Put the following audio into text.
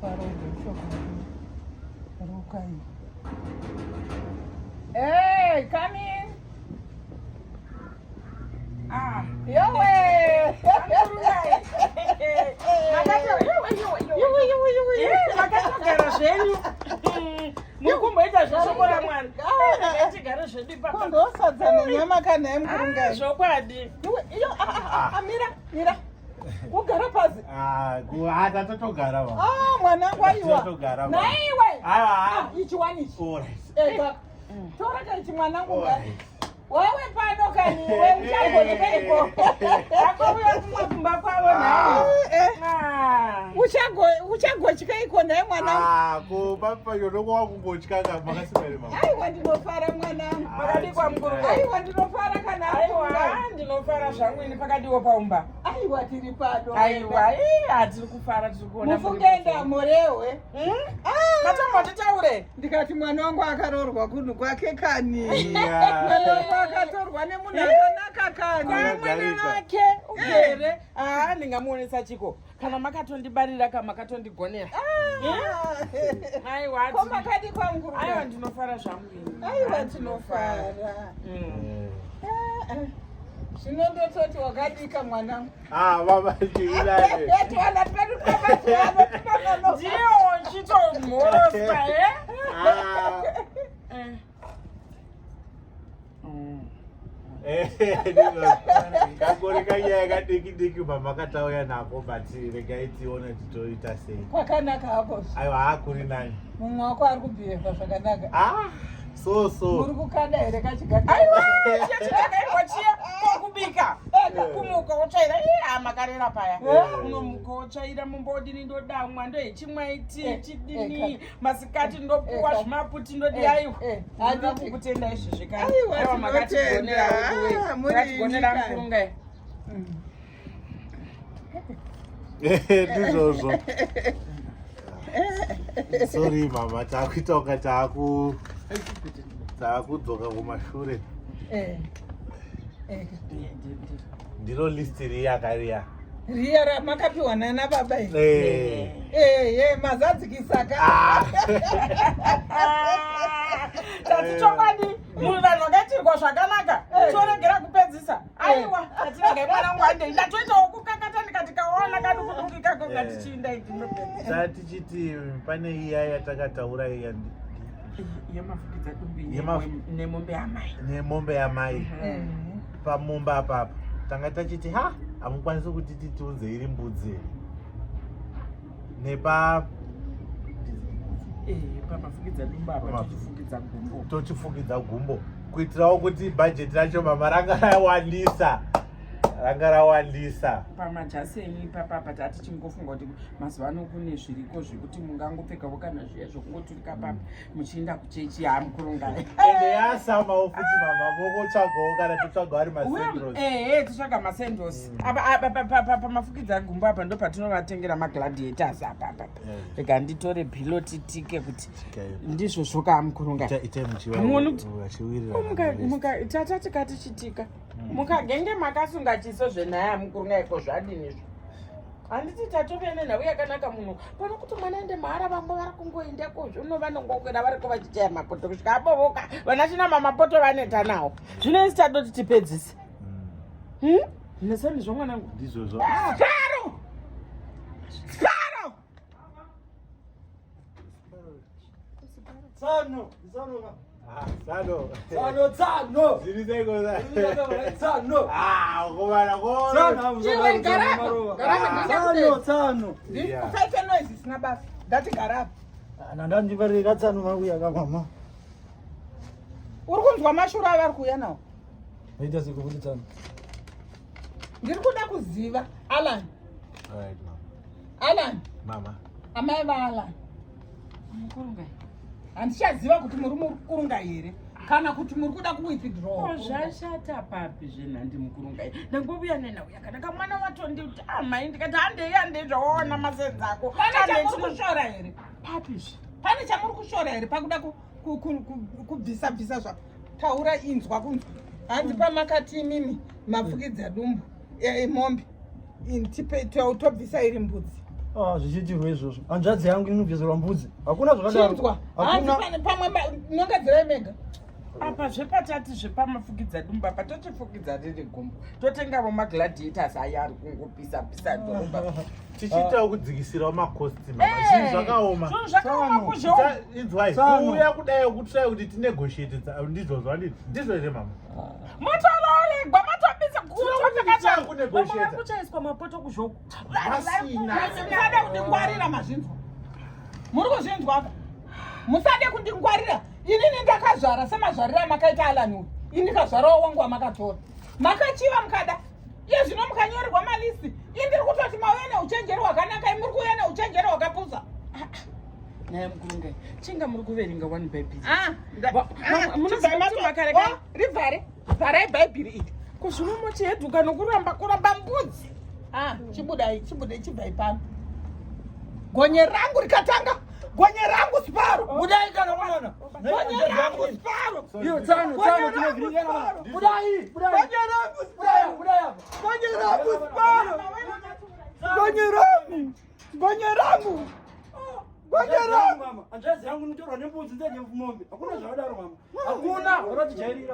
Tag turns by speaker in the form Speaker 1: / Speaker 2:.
Speaker 1: Mufaro wechokwadi. Rukai. Hey, come in.
Speaker 2: Ah.
Speaker 1: Yowe.
Speaker 2: Makatogara zvenyu. Muri kumboita zveshoko raMwari. Ah, tigare zvedu ipapa.
Speaker 1: Kundosadza nenyama kana yemukurungai.
Speaker 2: Ah, zvokwadi.
Speaker 1: Iwe, iyo, ah, ah, ah, mira, mira. Kugara pasi.
Speaker 3: Ah, ah, tatotogara va.
Speaker 1: Ah, mwanangu aiwa.
Speaker 3: Tatotogara.
Speaker 1: Naiwe.
Speaker 3: Aiwa.
Speaker 1: Ah, ichi wani ichi.
Speaker 3: Alright.
Speaker 1: Eh, Tora ka ichi mwanangu. Wawe pano kani iwe uchagotyeko.
Speaker 2: Akauya kumwe kumba kwavo nhai.
Speaker 1: Eh, eh.
Speaker 2: Ah.
Speaker 1: Uchagotyeiko nhai mwanangu?
Speaker 3: Ah, ko papa yonoko wakungotya ka makasimba here mama?
Speaker 1: Aiwa ndinofara mwanangu.
Speaker 2: Makadikwa mukuru.
Speaker 1: Aiwa ndinofara kana
Speaker 2: Aiwa ndinofara zvangu ini pakadiwa paumba.
Speaker 1: Aiwa tiri pano.
Speaker 2: Aiwa, eh, tiri kufara tiri kuona.
Speaker 1: Mufunge ndamorewe.
Speaker 2: Hmm? Ah, Matombo titaure.
Speaker 1: Ndikati mwana wangu akaroorwa kunhu kwake kani.
Speaker 3: Yeah.
Speaker 1: Mwana wangu akatorwa nemunhu akanaka kani.
Speaker 2: Kwamwana wake ugere. Ah, ndingamuonesa chiko. Kana makatondibarira ka makatondigonera.
Speaker 1: Ah.
Speaker 2: Aiwa.
Speaker 1: Ko makadi kwangu.
Speaker 2: Aiwa ndinofara zvangu ini.
Speaker 1: Aiwa tinofara. Ah, ah. Zvino ndototi wakadika mwanangu.
Speaker 3: Ah, baba chiilale.
Speaker 1: Twana twedu twamazuva ano
Speaker 2: Ndiyo chitomhorosa eh?
Speaker 3: Ah.
Speaker 2: Eh.
Speaker 3: Eh, ndizvo. Kangori kanyaya kadiki diki mama katauya nako but regai tione kuti toita sei.
Speaker 1: Kwakanaka hako.
Speaker 3: Aiwa hakuri nani.
Speaker 1: Mumwe wako ari kubhiyevha zvakanaka.
Speaker 3: Ah, so so.
Speaker 1: Muri kukada here kachigaga?
Speaker 2: Aiwa, chiya chiya kokubika. Kumuka wotsvaira iya makarera paya. Unomuka wotsvaira mumba wodini ndodamwa ndohechimwaiti chidini masikati ndopuwa zvimaputi ndodi aiwa. Handina kukutenda izvezvi kani.
Speaker 1: Aiwa,
Speaker 2: Aiwa makatigonera
Speaker 1: tinotenda.
Speaker 2: weduwe.
Speaker 1: Ah, muri
Speaker 2: Makatigonera
Speaker 1: imi kani.
Speaker 2: mukurunga.
Speaker 3: Ndizvozvo. Sorry mama, takuita kunga taku takudzoka kumashure.
Speaker 1: Eh. Eh.
Speaker 3: Ndiro list riya kariya.
Speaker 1: Riya ramakapiwa nana baba iri.
Speaker 3: Eh.
Speaker 1: Eh, eh, mazadzikisaka.
Speaker 3: Ah.
Speaker 2: Tati chokwadi munhu vanhu vakaitirwa zvakanaka toregera kupedzisa aiwa tatiregai mwana wangu handei ndatoitawo kukakata ndikati kaona kadukuduku ikako ngatichiinda ndinopedzisa
Speaker 3: Tatichiti pane iya yatakataura iya
Speaker 2: yemafukidza dumbu nemombe yamai
Speaker 3: nemombe yamai
Speaker 1: Eh.
Speaker 3: pamumba apapa tanga tachiti ha hamukwanisi kuti titiunze iri mbudzi here nepa
Speaker 2: pamafukidza dumbu apa
Speaker 3: Pama-
Speaker 2: tochifukidza gumbo
Speaker 3: tochifukidza gumbo kuitirawo kuti bhajeti racho mama ranga rawandisa ranga rawandisa
Speaker 2: pamajasi enyu ipapapa tatichingofunga kuti mazuva ano kune zviriko zvekuti mungangopfekawo kana zviya zvokungoturika papa muchiinda kuchechi hamukurungai
Speaker 3: ende yasamawo futi mama vokotsvagawo kana totsvagawo ari masendros
Speaker 2: ehe titsvaga masendos pamafukidza gumbo apa ndo patinovatengera magladiators apa apa rega nditore bhilo titike kuti ndizvo zvokamukurungai Hamuoni kuti- tata tikati chitika mukagenge makasunga chiso zvenhaya mukurungaiko zvadini izvo handiti tatove nenhau yakanaka munhu pano kuti mwana ende mahara vamwe vari kungoendako zvino vanongokwira variko vachichaya mapoto kusvika abovoka vana china mamapoto vaneta nawo zvino isi tadoti tipedzise Hmm? Nesandizvo mwanangu
Speaker 3: ndizvozvo
Speaker 2: Sparrow! Sparrow!
Speaker 4: Tsano, tsano ka.
Speaker 3: Ah, tsano
Speaker 4: Tsano, tsano.
Speaker 3: zviri seiko
Speaker 4: Tsano.
Speaker 3: Ah, komana
Speaker 4: Tsano,
Speaker 1: Iwe, gara apa, gara apa,
Speaker 4: Tsano, tsano.
Speaker 3: Yeah.
Speaker 1: Usaite noise isina basa. Ndati gara apa.
Speaker 4: Ana ndandivarira tsano mauya ka mama.
Speaker 1: Uri kunzwa mashura avari kuuya nawo?
Speaker 4: Vaita sekuti tsano.
Speaker 1: Ndiri kuda kuziva Alan.
Speaker 3: Alright, mama.
Speaker 1: Alan,
Speaker 3: Mama.
Speaker 1: amai vaAlan.
Speaker 2: Mukurungai.
Speaker 1: Handichaziva kuti muri mukurunga here kana kuti muri kuda kuwithdraw.
Speaker 2: Ko zvashata papi zvenhandi mukurungai ndangovuya nenhau yakanaka mwana watonditi amai ndikati handei handei zvawaona masenzi ako
Speaker 1: Pane
Speaker 2: Handei
Speaker 1: chamuri
Speaker 2: tino-
Speaker 1: kushora here?
Speaker 2: papizve
Speaker 1: Pane chamuri kushora here pakuda kubvisa bvisa zva taura inzwa kunzwa. Hanzi pamakati imimi mafukidza dumbu mombe. Tipe tobvisa iri mbudzi.
Speaker 4: Ah, zvichiitirwa izvozvo. Hanzvadzi yangu inobvizirwa mbudzi. Hakuna zvakadaro.
Speaker 1: Chinzwa. Hanzi
Speaker 4: Hakuna.
Speaker 1: pane pamwe nongedzerei mega.
Speaker 2: Apa zvepatati zvepamafukidza dumbu apa tochifukidza riri gumbo totengavo magladiators aya ari kungopisa pisa dhorobha.
Speaker 3: Tichiitawo kudzikisirawo makosti mama. Zvinhu zvakaoma.
Speaker 2: Zvinhu zvakaoma
Speaker 4: Tsano.
Speaker 2: kuzho.
Speaker 3: Inzwai,
Speaker 4: Tsano.
Speaker 3: kuuya kudai kutry kuti tinegotiate ndizvozvo handiti? Ndizvo here mama?
Speaker 2: Motororegwa matopisa
Speaker 3: Kunegotiate.
Speaker 2: kuchaiswa mapoto kuzhoku.
Speaker 3: Vasina.
Speaker 1: Musade kundingwarira mazvinzwa. Muri kuzvinzwa apa? Musade kundingwarira. Inini ndakazvara semazvariro amakaita Alan uyu. Ini ndikazvarawo wangu wamakatora. Makachiva mukada. Iye zvino mukanyorerwa malisti. Ini ndiri kutoti mauya neuchenjeri hwakanaka, imi muri kuuya neuchenjeri hwakapusa.
Speaker 2: Naye mukurungai chinga muri kuverenga wani bhaibheri.
Speaker 1: Ah, ah,
Speaker 2: Munoziva
Speaker 1: chibvai
Speaker 2: kuti makareka-
Speaker 1: Oh, rivhare. Vharai bhaibheri iri.
Speaker 2: Kuzvino mochiheduka nokuramba kuramba mbudzi.
Speaker 1: Ah, chibudai, chibudai, chibvai pano. Gonye rangu rikatanga. Gonye rangu siparo.
Speaker 4: Budai kana mwana.
Speaker 1: Gonye rangu siparo.
Speaker 4: Iyo tsano, tsano tinovhiringana mama. Budai, budai.
Speaker 1: Gonye rangu
Speaker 4: Budai,
Speaker 1: siparo.
Speaker 4: budai apa.
Speaker 1: Gonye rangu siparo. Gonye rangu. Gonye rangu. Gonye rangu.
Speaker 4: Mama, hanzvadzi yangu inotorwa nembudzi ndedye mombe. Hakuna zvakadaro mama. Hakuna. Wakatijairira.